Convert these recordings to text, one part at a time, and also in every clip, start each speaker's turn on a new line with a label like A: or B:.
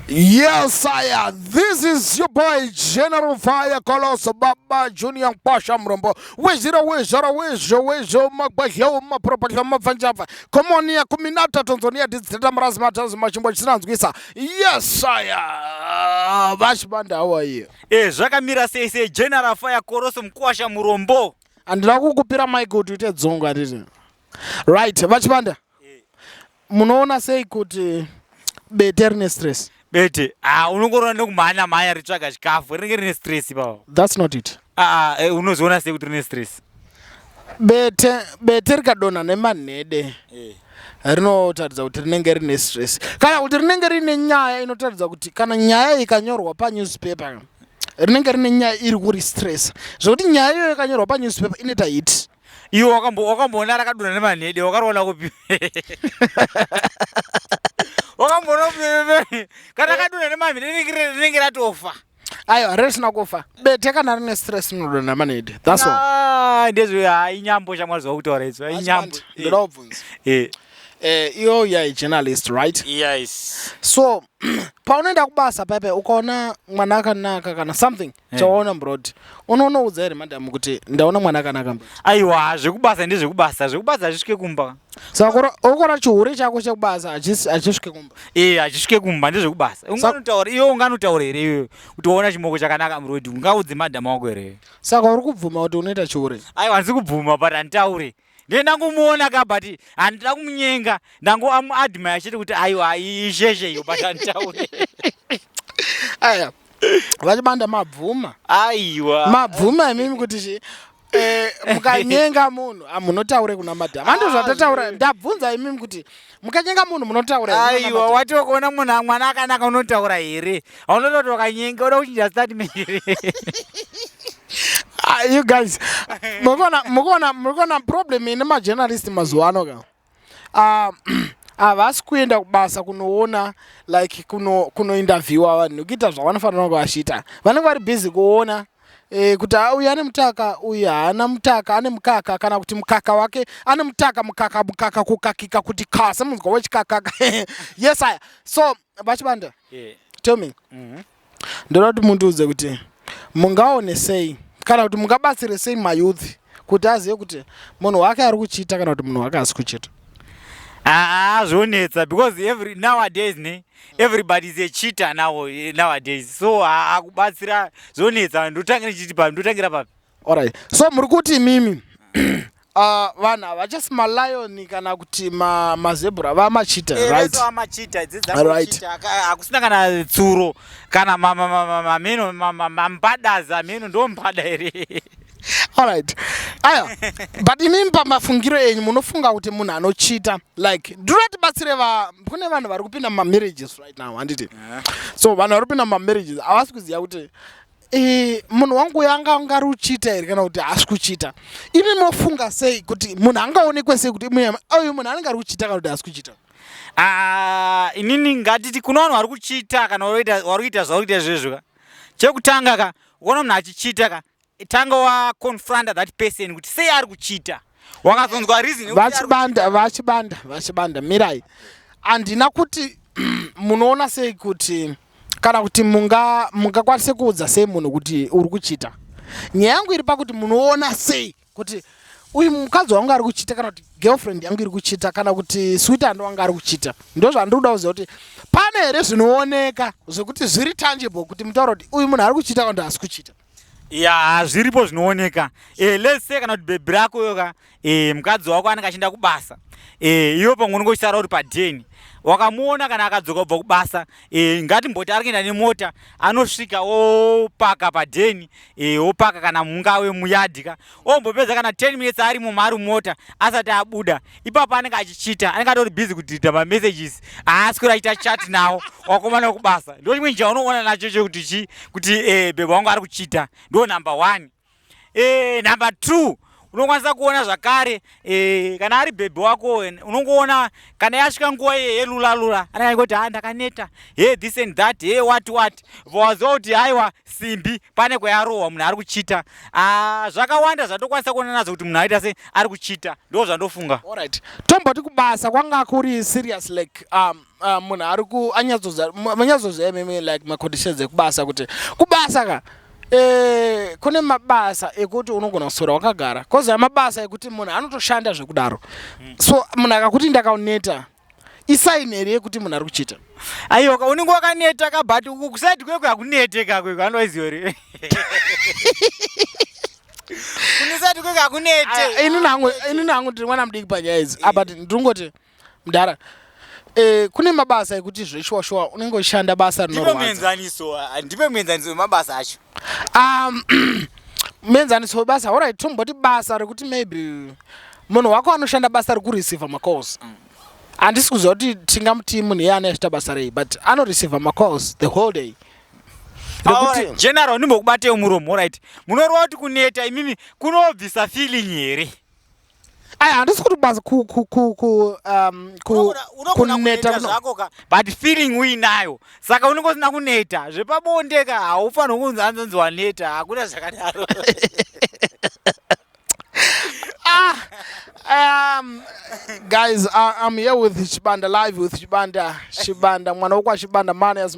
A: Yes, I am. This is your boy General Fire Colosso Baba Junior Pasha Mrombo. Wezira wezara wezo wezo magwahyo mapropaganda mabvanjabva. Komonia kuminata Tanzania didzita mrazi matazi machimbo chisinanzwisa. Yes, I am. Vachibanda how are you?
B: Eh, zvakamira sei sei General Fire Koroso Mkwasha Murombo.
A: Andina kukupira mic kuti uite dzungu handiti. Right, Vachibanda. Munoona sei kuti bete rine stress?
B: Bete, ah unongorona nekumhanya mhanya ritsvaga chikafu, rinenge rine stress ipapo.
A: That's not it.
B: Ah, eh, unozoona sei kuti rine stress?
A: Bete, bete rikadonha nemanhede. Eh. Rinotaridza kuti rinenge rine stress. Kana kuti rinenge rine nyaya inotaridza kuti kana nyaya ikanyorwa panewspaper rinenge rine nyaya iri kuri stress. Zvekuti nyaya iyoyo ikanyorwa panewspaper inoita hit.
B: Iwe wakamboona rakadonha nemanhede wakariona kupi? Wakamboona kupi? Kana rakadonha nemanhede rinenge ratofa.
A: Aiwa, risina kufa. Bete kana rine stress rinodonha nemanhede. That's all.
B: Ah, ndezve ah, inyambo shamwari zvakutaura izvo. Inyambo.
A: Ndoda kubvunza.
B: Eh.
A: Eh, iwe you are a journalist, right?
B: Yes.
A: So, paunoenda kubasa paipai ukaona mwana akanaka kana something chawaona muroad, unonoudza here madam kuti ndaona mwana akanaka muroad?
B: Aiwa, zvekubasa ndezvekubasa, zvekubasa hazvisvike kumba.
A: Saka ukora chihure chako chekubasa hachisvike kumba.
B: Eh, hachisvike kumba ndezvekubasa. Unganotaura iwe unganotaura here iwe kuti waona chimoko chakanaka muroad, ungaudze madam wako here?
A: Saka uri kubvuma kuti unoita chihure?
B: Aiwa, handisi kubvuma but handitaure. Ndiye ndangomuona ka but handida kumunyenga, ndango amuadmire chete kuti aiwa isheshe iyo but handitaure.
A: Aya, VaChibanda mabvuma.
B: Aiwa.
A: Mabvuma imimi kuti chi eh, mukanyenga munhu munotaure kuna madam. Handi zvatataura, ndabvunza imimi kuti mukanyenga munhu munotaura here kuna
B: Aiwa,
A: madam?
B: wati wakaona munhu mwana akanaka unotaura here? Haunoda kuti wakanyenga uda kuchinja statement here?
A: Ah, you guys, mukuona problem ine majournalist mazuva ano ka. Ah, havasi kuenda kubasa kunoona like kunointerviewa vanhu nekuita zvavanofanira kunge vachiita. Vanenge vari busy kuona kuti uyu ane mutaka, uyu haana mutaka, ane mukaka, kana kuti mukaka wake ane mutaka, mukaka, mukaka, kukakika kuti ka semunzwa wechikakaka. Yes, aya. So VaChibanda, tell me. Ndoda kuti mundiudze kuti mungaone sei kana kuti mungabatsire sei mayouth kuti azive kuti munhu wake ari kuchita kana kuti munhu wake haasi kuchita.
B: Ah, zvonetsa because every nowadays ne everybody is a cheater now nowadays, so akubatsira zvonetsa. Ndotangira ndichiti papi, ndotangira papi?
A: Alright, so muri kuti imimi vanhu havachasi malion kana kuti mazebra, vamachita, right?
B: Amachita hakusina kana tsuro kana mameno mambadaza ameno ndo mbada here?
A: Alright, aya, but imimi pamafungiro enyu munofunga kuti munhu anochita, like ndinoda tibatsire va kune vanhu vari kupinda mumamarriages right now, handiti? So vanhu vari kupinda mumamarriages havasi kuziva kuti munhu wangu uyu anga angari kuchita here kana kuti haasi kuchita. Imi mofunga sei kuti munhu angaonekwe sei kuti uyu munhu anenge ari kuchita kana kuti haasi kuchita?
B: Ah, inini ngatiti kuna vanhu vari kuchita kana vari kuita zvauri kuita izvezvo ka. Chekutanga ka, ukaona munhu achichita ka, tanga waconfronta that person kuti sei ari kuchita. Wakazonzwa reason yekuti ari
A: VaChibanda, VaChibanda, VaChibanda, mirai. Handina kuti munoona sei kuti kana kuti mungakwanise kuudza sei munhu kuti uri kuchita. Nyaya yangu iri pakuti munoona sei kuti uyu mukadzi wangu ari kuchita kana kuti girlfriend yangu iri kuchita kana kuti sweetheart wangu ari kuchita. Ndo zvandiri kuda kuziva kuti pane here zvinooneka zvekuti zviri tangible kuti mutaura kuti uyu munhu ari kuchita kana kuti haasi kuchita.
B: Ya, zviripo zvinooneka. Let's say kana kuti bhebhi rako iyo ka, mukadzi wako anenge achienda kubasa, iwe pamwe unenge uchisara uri padheni, wakamuona kana akadzoka kubva kubasa, ngatimboti ari kuenda nemota, anosvika opaka padheni, opaka kana mungave muyadhi ka, ombopedza kana 10 minutes arimo maari mumota asati abuda. Ipapo anenge achichita, anenge atori busy kudelete mamessages aaswera achiita chat nawo wakomana wekubasa. Ndo chimwe chaunoona nacho chekuti chi kuti bhebhi wangu ari kuchita. Ndo number 1. Number 2, Unokwanisa kuona zvakare kana ari bhebhi wako, unongoona kana yasvika nguva iye yelulalula, anenge kuti, "Ha, ndakaneta, he, this and that, he, what what." Waziva kuti haiwa, simbi pane kwayarohwa, munhu ari kuchita. Ah, zvakawanda zvatokwanisa kuona nazo kuti munhu aita se ari kuchita. Ndo zvandofunga.
A: Alright, tomboti kubasa kwanga kuri serious, like munhu ari ku anyatsoziva imimi, like maconditions ekubasa, kuti kubasa ka kune mabasa ekuti unogona kuswera wakagara, koziva mabasa ekuti munhu anotoshanda zvekudaro. So munhu akakuti ndakauneta, isign here yekuti munhu ari kuchita?
B: Aiwa, unenge wakaneta ka, but kuside kwekwe hakunete ka. Kwekwe anoiziva here? Kuniside kwekwe hakunete.
A: Inini hangu ndiri mwana mudiki panyaya idzi. Ah, but ndiri mudhara, kune mabasa ekuti zveshuwa shuwa unenge uchishanda basa
B: Ndipe
A: rinorwadza.
B: muenzaniso, ndipe muenzaniso wemabasa acho.
A: Muenzaniso webasa, alright, tomboti basa rekuti maybe munhu wako anoshanda basa rekureceiva macalls. Handisi kuziva kuti tingamuti munhu iye anoita basa rei, but anoreceiva macalls the whole day.
B: Alright, general, ndimbokubatewo muromo. Alright, munoreva kuti kuneta imimi kunobvisa feeling here?
A: Ai, handisi kuti basa ku, ku, ku, ku, um, ku,
B: Unogona
A: kuneta
B: kuneta zvako ka, but feeling uinayo, saka unenge usina kuneta zvepabonde ka. Haufaniri kunzi anzonzi waneta, hakuna zvakadaro.
A: Ah, guys, I'm here with Chibanda, live with Chibanda. Chibanda, mwana wokwa Chibanda, Manners,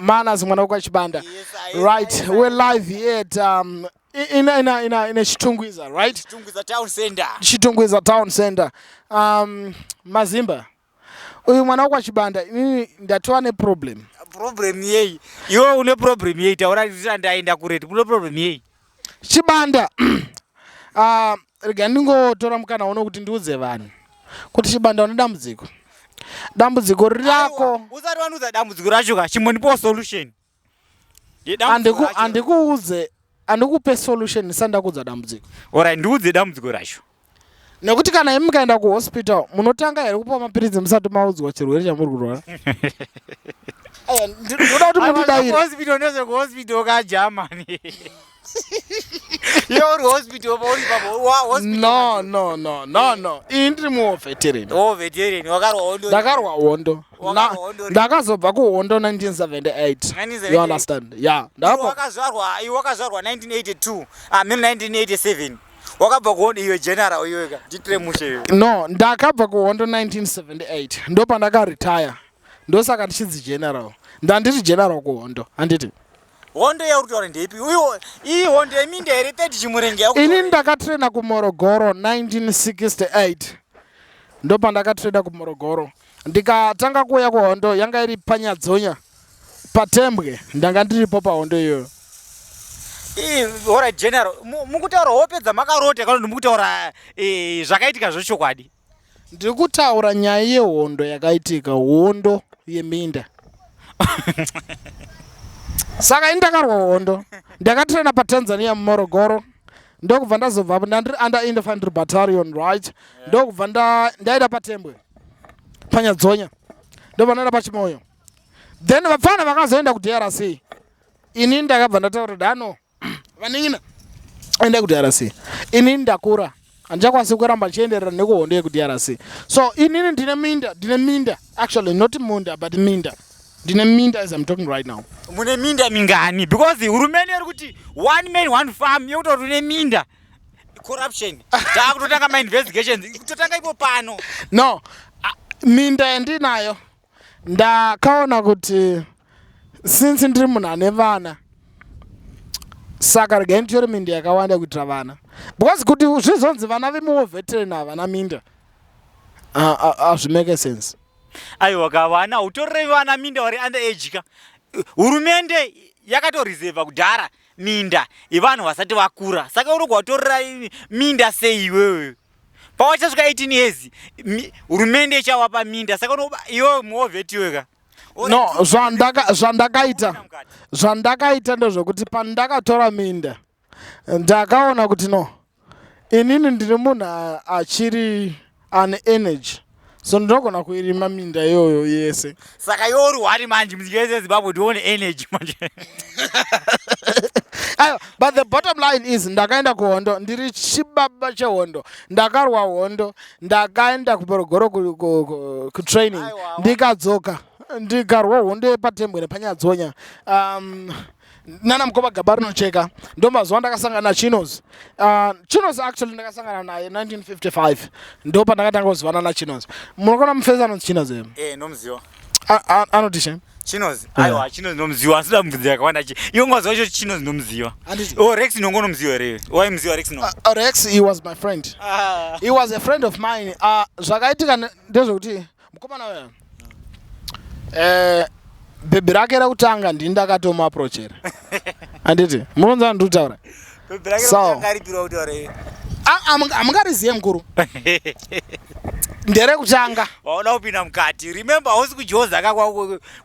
A: Manners, mwana wokwa Chibanda.
B: Yes,
A: Right,
B: yes.
A: We're live here at in a Chitungwiza, right?
B: Chitungwiza Town Center.
A: Chitungwiza Town Center. Mazimba. Uyu mwana wokwa Chibanda, inini ndatova neproblem.
B: Problem yei? Iwe une problem yei? Taura tisati ndaenda kureti. Une problem yei?
A: Chibanda, rega ndingotora mukana uno kuti ndiudze vanhu kuti Chibanda une dambudziko. Dambudziko rako
B: Aiwa, usati wandiudza dambudziko racho ka, chimbondipawo solution yedambudziko racho.
A: Handikuudze, handikupe solution ndisati ndakuudza dambudziko.
B: Alright, ndiudze dambudziko racho.
A: Nekuti kana imi mukaenda kuhospital, munotanga here kupiwa mapiritsi musati maudzwa chirwere chamuri kurwara? Aya, ndoda kuti mundidayire.
B: Hospital ndezvekuhospital ka, Germany. Iwe uri hospital pauri ipapo wa hospital.
A: No, no, no, no, no, ini ndiri muwar veteran.
B: Oh, veteran, wakarwa hondo?
A: Ndakarwa hondo.
B: Wakarwa hondo?
A: Ndakazobva kuhondo 1978.
B: 1978.
A: You understand? Yeah.
B: Iwe
A: Ndakabva
B: wakazvarwa, iwe wakazvarwa 1982, ah, mene 1987 wakabva kuhondo iwe, general. Iwe ka, nditire mushe iwe.
A: No, ndakabva kuhondo 1978, ndo pandakaretire, ndosaka ndichinzi general. Ndandiri general kuhondo, handiti?
B: Hondo yauri kutaura ndeipi? Uyo iyi hondo yeminda here, 30 Chimurenga
A: Ini
B: yauri?
A: Ndakatraina kuMorogoro 1968, ndo pandakatraina kuMorogoro, ndikatanga kuuya kuhondo yanga iri paNyadzonya, paTembwe. Ndanga ndiripo pahondo iyoyo.
B: Alright, general, mukutaura hope dzamakarota kana kuti mukutaura zvakaitika zvechokwadi?
A: Ndiri kutaura nyaya yehondo yakaitika, hondo yeminda. Saka ini ndakarwa hondo, ndakatraina paTanzania muMorogoro, ndokubva ndazobva ndandiri under infantry battalion, right? Ndokubva ndaenda paTembwe, paNyadzonya, ndobva ndaenda paChimoyo. Then vapfana vakazoenda kuDRC, ini ndakabva ndataura kuti ano vanin'ina, enda kuDRC, inini ndakura, handichakwanisi kuramba ndichienderera nekuhondo yekuDRC. So inini ndine minda, ndine minda, actually not munda but minda, ndine minda as I'm talking right now.
B: Mune minda mingani? Because hurumende iri kuti one man one farm, yekuti une minda, corruption. Taakutotanga mainvestigations, kutotanga ipo pano.
A: No, minda yandinayo, ndakaona kuti since ndiri munhu ane vana, saka regai nditore minda yakawanda kuitira vana, because kuti zvizonzi vana vemuwar veteran havana minda, hazvimake sense.
B: Aiwa ka, vana utorere vana minda vari under age ka. Hurumende yakatoreserva kudhara minda yevanhu vasati vakura, saka uri kuvatorera minda sei iwewe? Pawachasvika 18 years, hurumende ichavapa minda. Saka iwewe muwar vet iwe ka.
A: No, zvandakaita ndezvekuti pandakatora minda, ndakaona kuti no, inini ndiri munhu achiri ane energy. So ndinogona kuirima minda iyoyo yese.
B: Saka iwe uri wani manje munyika yese yeZimbabwe ndione energy manje.
A: Aiwa, but the bottom line is ndakaenda kuhondo ndiri chibaba chehondo. Ndakarwa hondo, ndakaenda kuBorogoro kutraining, ndikadzoka ndikarwa hondo yepaTembwe nepaNyadzonya. Nana mukoma Gaba rinocheka, ndo mazuva ndakasangana naChinos. Chinos actually ndakasangana naye 1955, ndo pandakatanga kuzivana naChinos. Munokona mufesi anonzi Chinos here?
B: Eh, ndomuziva.
A: Anoti she
B: Chinos? Aiwa, Chinos ndomuziva, asida mubvunzo yakawanda chi. Iwe ungaziva icho Chinos ndomuziva.
A: Handiti.
B: Oh, Rex nongo unomuziva here? Waimuziva Rex no?
A: Rex, he was my friend.
B: Ah.
A: He was a friend of mine. Zvakaitika ndezvekuti mukomana uya, bhebhi rake rekutanga ndini ndakatomuapproachera, handiti? Munonzwa ndikutaura?
B: Bhebhi rake
A: So.
B: rekutanga ripirwa kutaura here?
A: Hamungariziye mukuru, nderekutanga.
B: Waona kupinda mukati. Remember, hausi kujoza ka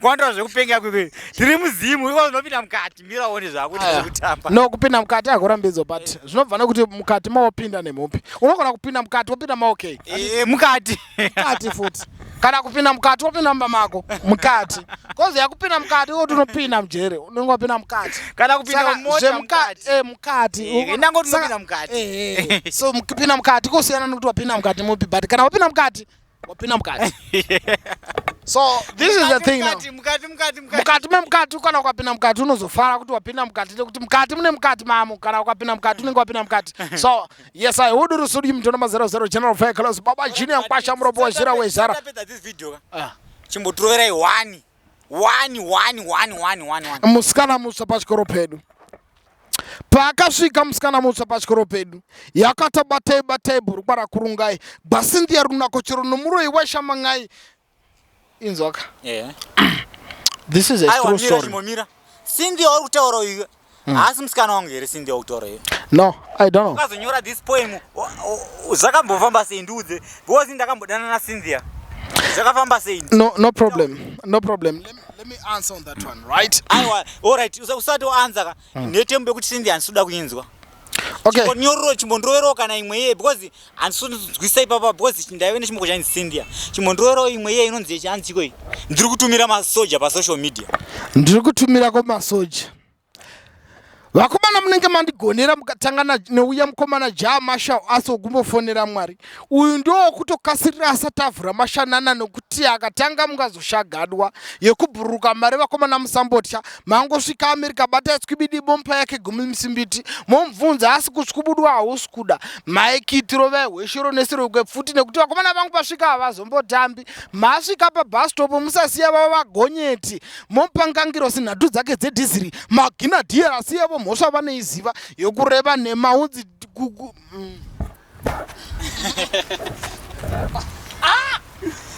B: kwandora zvekupenga kwekwe. Tiri muzimu, iko unopinda mukati. Mira uone zvako kuti zvekutamba.
A: No, kupinda mukati hakurambidzwa, but zvinobva nekuti mukati maopinda nemupi. Unogona kupinda mukati wopinda maokay.
B: Eh, mukati.
A: Mukati futi, kana kupinda mukati wopinda mumba mako mukati, kozi yakupinda mukati woti unopinda mujere, unenge wapinda mukati.
B: Kana kupinda
A: Saka
B: mumota mukati.
A: Mukati.
B: Eh, ndangoti
A: Saka
B: unopinda mukati.
A: So kupinda mukati kosiyana nekuti wapinda mukati mupi, but kana wapinda mukati, wapinda mukati. So this is the thing now.
B: Mukati, mukati, mukati, mukati.
A: Mukati memukati, kana ukapinda mukati unozofara kuti wapinda mukati, nekuti mukati mune mukati mamo. Kana ukapinda mukati unenge wapinda mukati. So yes, I would rusudi mutono ma 00 General Fair Baba Junior Kwasha Murobo Wazhira Wezhara.
B: Tapedza this video ka.
A: Ah.
B: Chimbotiroverai one. One, one, one, one, one, one.
A: Musikana mutsva pachikoro pedu, paakasvika musikana mutsva pachikoro pedu, yakata batai batai bhurukwa rakurungai gwasindiya runako chero nomuroi weshamangai inzwaka. This is a
B: Aiwa,
A: true
B: mira,
A: story.
B: chimbomira. Cynthia uri kutaura uyu. Haasi musikana wangu here Cynthia uri kutaura uyu?
A: No, I don't know.
B: Ukazonyora this poem zvakambofamba sei? Ndiudze, because ndakambodana naCynthia. Zvakafamba sei?
A: No, no problem, no problem. Let me answer on that one, right?
B: Aiwa, alright, usati waanza ka, nhetembo yekuti Cynthia handisi kuda kuinzwa.
A: Okay.
B: Chimbonyorero, chimbondiroverawo kana imwe iye, because handisi kunzwisa ipapa, because ndaive nechimoko chainzi Cynthia. Chimbondiroverawo imwe iye inonzi yechianziko iyi. Ndiri kutumira masoja pasocial media.
A: Ndiri kutumira kumasoja. Vakomana, munenge mandigonera mukatanga neuya mukomana Ja Marshal, asi wokumbofonera Mwari uyu ndowokutokasirira asati avhura mashanana, nokuti akatanga mungazoshagadwa yekubhururuka mari. Vakomana, musambotya, mangosvika America, batai tswibidi bomupa yake gumi musimbiti, momubvunza asi kutswubudwa hausi kuda maikitiro vaihweshero nesero kwepfuti, nekuti vakomana vangu pasvika havazombotambi. Masvika pabus stop, musasiya vava vagonyeti, momupa sinhatu dzake dzedhiziri maginadhier, asiyavo mhosva vaneiziva yokureva nhema unzi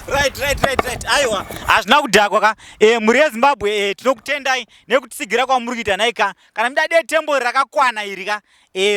B: Right. Aiwa, hazvina kudhakwa ka. Mhuri yeZimbabwe, tinokutendai nekutitsigira kwamuri kuita naika. Kana muda detembo rakakwana iri ka,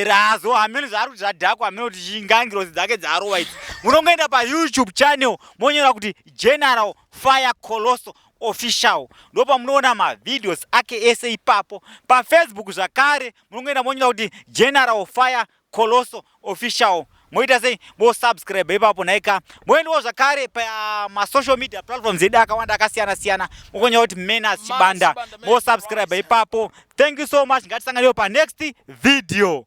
B: razo hameno zvaari kuti zvadhakwa, hameno kuti chingangirozi dzake dzaarova idzi, munongoenda paYouTube channel monyora kuti General Fire Coloso Official, ndopamunoona mavideos ake ese ipapo. PaFacebook zvakare munongoenda monyora kuti General Fire Coloso Official, moita sei, mosubscribe ipapo nhaika. Moendawo zvakare pamasocial media platforms edu akawanda akasiyana siyana, mokonyora kuti Menas Chibanda,
A: Chibanda,
B: mosubscribe ipapo. Thank you so much, ngatisanganiwo panext video.